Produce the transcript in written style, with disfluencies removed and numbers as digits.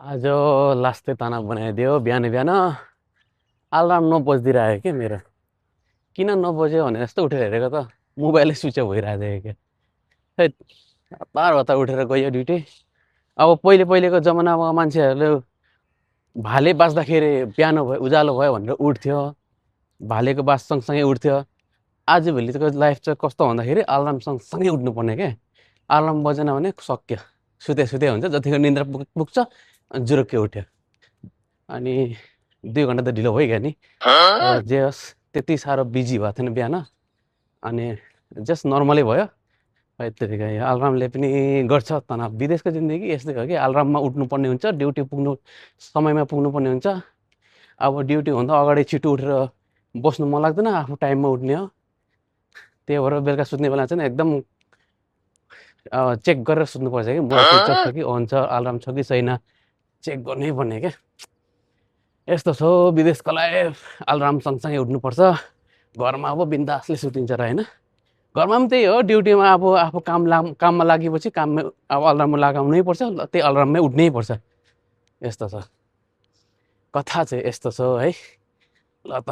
आज लास्टै तनाव बनाइदियो बिहान बिहान अलार्म नबजिदिरहेको के मेरो किन नबज्यो भनेर यस्तो उठेर हेरेको त मोबाइलै स्विच अफ भइरहेको थियो क्या हैट हतार हतार उठेर गयो ड्युटी। अब पहिलेको जमानामा मान्छेहरूले भाले बाँच्दाखेरि बिहान भयो उज्यालो भयो भनेर उठ्थ्यो, भालेको बास सँगसँगै उठ्थ्यो। आजभोलिको लाइफ चाहिँ कस्तो भन्दाखेरि अलार्म सँगसँगै उठ्नुपर्ने क्या। अलार्म बजेन भने सक्यो, सुते हुन्छ, जतिको निन्द्रा पुग्छ अनि जुरुक्कै उठ्यो। अनि 2 घन्टा त ढिलो भइगयो नि। जे होस् त्यति साह्रो बिजी भएको थिएन बिहान, अनि जस्ट नर्मलै भयो। हैत्तेरिका यो अलार्मले पनि गर्छ तनाव। विदेशको जिन्दगी यस्तै हो कि अलार्ममा उठ्नुपर्ने हुन्छ, ड्युटी समयमा पुग्नुपर्ने हुन्छ। अब ड्युटीभन्दा अगाडि छिटो उठेर बस्नु मन लाग्दैन, आफू टाइममा उठ्ने हो। त्यही भएर बेलुका सुत्ने बेला चाहिँ एकदम चेक गरेर सुत्नुपर्छ कि मोबाइल स्विच अफ छ कि अन छ, अलार्म छ कि छैन, चेक गर्नै पर्ने क्या। यस्तो छ विदेशको लाइफ, अलार्म सँगसँगै उठ्नुपर्छ। घरमा अब बिन्दासले सुतिन्छ र होइन। घरमा पनि त्यही हो, ड्युटीमा अब आफू काममा लागेपछि काममा अब अलार्म लगाउनै पर्छ, त्यही अलार्ममै उठ्नै पर्छ। यस्तो छ, कथा चाहिँ यस्तो छ है। ल त